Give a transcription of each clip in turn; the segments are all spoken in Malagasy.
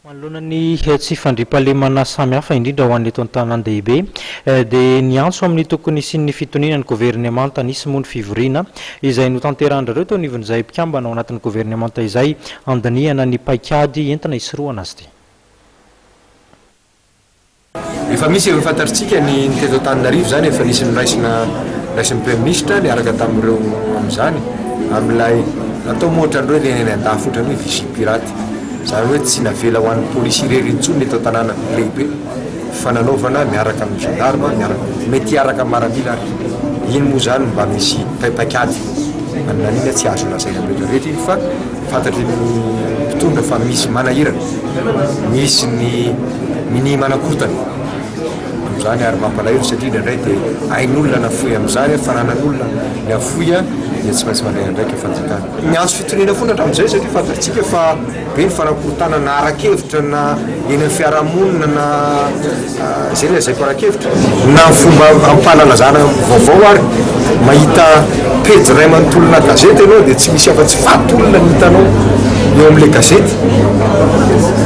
Manoloana ny tsy fandriampahalemana samihafa, indrindra ho an'ny eto an-tanàn-dehibe, dia niantso amin'ny tokony hisian'ny fitoniana ny governemanta. Nisy moa ny fivoriana izay notanterahan-dRareo teo anivon'izay mpikambana ao anatin'ny governemanta izay handinihana ny paikady entina hisorohana azy ity. Efa misy efa fantatritsika ny ny teto Antananarivo izany efa nisy noraisina noraisin'ny Praiminisitra niaraka tamin'ireo amin'izany amin'ilay natao moa ohatran'ny hoe ilay any an-dafy ohatran'ny hoe vigipirate izany hoe tsy navela ho an'ny polisy irery intsony ny eto an-tanàna lehibe fa nanaovana miaraka amin'ny gendarme miaraka mety hiaraka amin'ny maramila ary iny moa izany mba misy paipaikady ananina tsy azo lazaina amin'ny rehetra rehetra iny fa Fantatry ny mpitondra fa misy manahirana, misy ny minia manakorontana amin'izany ary mampalahelo satria indraindray dia ain'olona nafoy amin'izany, fananan'olona nafoy dia tsy maintsy mandray andraikitra fanjakana. Miantso fitoniana foana hatramin'izay satria fantatsika fa be ny fanakorontanana ara-kevitra na eny amin'ny fiarahamonina na izay ilay lazaiko ara-kevitra, na ny fomba ampahalalazana vaovao ary mahita pejy iray manontolona gazety ianao dia tsy misy afa-tsy faty olona no hitanao eo amin'ilay gazety.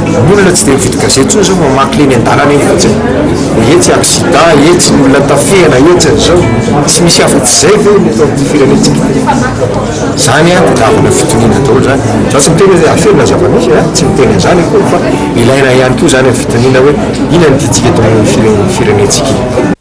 Ny olona tsy dia mividy gazety intsony izao fa mamaky ilay eny an-dalana eny fotsiny. Dia etsy accident, etsy ny olona tafihana, etsy an'izao. Tsy misy afa-tsy izay ve ny eto amin'ity firenentsika ity? Izany an, tadiavina fitoniana daholo izany. Izaho tsy miteny hoe afenina ny zava-misy an, tsy miteny an'izany akory fa ilaina ihany koa izany ny fitoniana hoe inona no tiantsika eto amin'ny firenentsika.